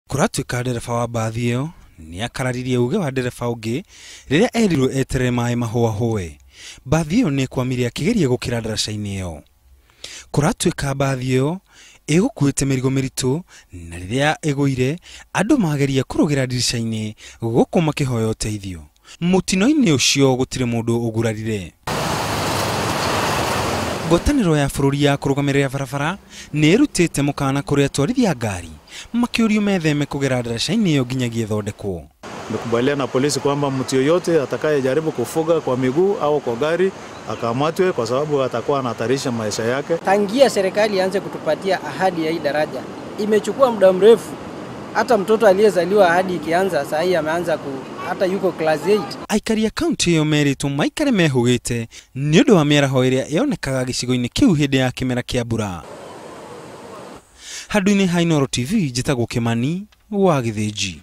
Kũratuĩka ndereba wa mbathi ĩyo nĩ akararirie uge wa ndereba ũngĩ rĩrĩa erirwo eterere maĩ mahũahũe. Mbathi ĩyo nĩ ĩkwamire akĩgeria gũkĩra ndaraca-inĩ ĩyo. Kũratuĩka mbathi ĩyo ĩgũkuĩte mĩrigo mĩritũ na rĩrĩa ĩgũire andũ mageria kũrũgĩra ndirica-inĩ gũkũ makĩhoya ũteithio. Mũtino-inĩ ũcio gũtirĩ mũndũ ũgurarire. Ngwatanĩro ya bũrũri ya kũrũgamĩrĩra barabara nĩ ĩrutĩte mũkana kũrĩ atwarithia ngari makĩũrio metheme kũgera ndaraca-inĩ ĩyo nginyagia ĩthondekwo. Tumekubaliana na polisi kwamba mtu yoyote atakayejaribu kuvuka kwa miguu au kwa gari akamatwe, kwa sababu atakuwa anahatarisha maisha yake. Tangia serikali ianze kutupatia ahadi ya hii daraja imechukua muda mrefu. Hata mtoto aliyezaliwa ahadi ikianza saa hii ameanza hata yuko class 8. Aikari a kaunti ĩyo merĩtwo maikare mehũgĩte nĩ ũndũ wa mĩaraho ĩrĩa yonekaga gĩcigo-inĩ kĩu hĩndĩ ya kĩmera kĩa mbura. Handũ-inĩ ha Inooro TV, njĩtagwo Kĩmani wa Gĩthĩnji.